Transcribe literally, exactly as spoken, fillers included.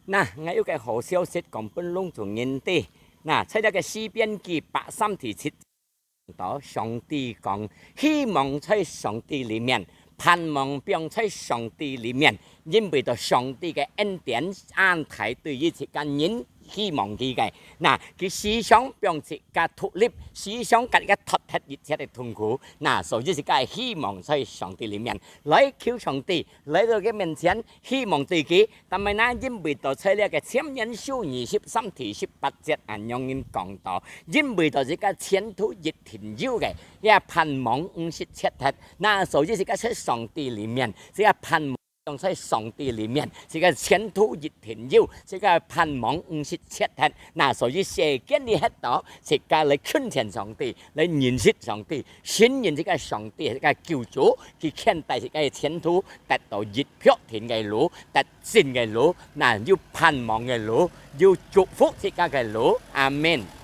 那，𠊎有个好消息講分攏總人知。那，在這个詩篇記百三第七，到上帝講，希望在上帝裡面，盼望放在上帝裡面，因為到上帝个恩典恁大，對於自家人希望佢个。那，佢時常放自家獨立，時常甲自家脫忒一切个痛苦。那，所以自家希望在上帝裡面，來求上帝，來到佢面前，希望對佢。但係呢，因為到在這个箴言書二十三第十八節恁樣人講到，因為到自家前途一定有个，也盼望毋識切忒。那，所以自家在上帝裡面，自家盼望在上帝裡面，自家前途一定有，自家盼望毋識切忒。那，所以世間裡歇到，自家來近前上帝，來認識上帝，信任自家上帝，自家救主，佢牽帶自家个前途，得到一片天个路，得勝个路，那有盼望个路，有祝福自家个路。阿門。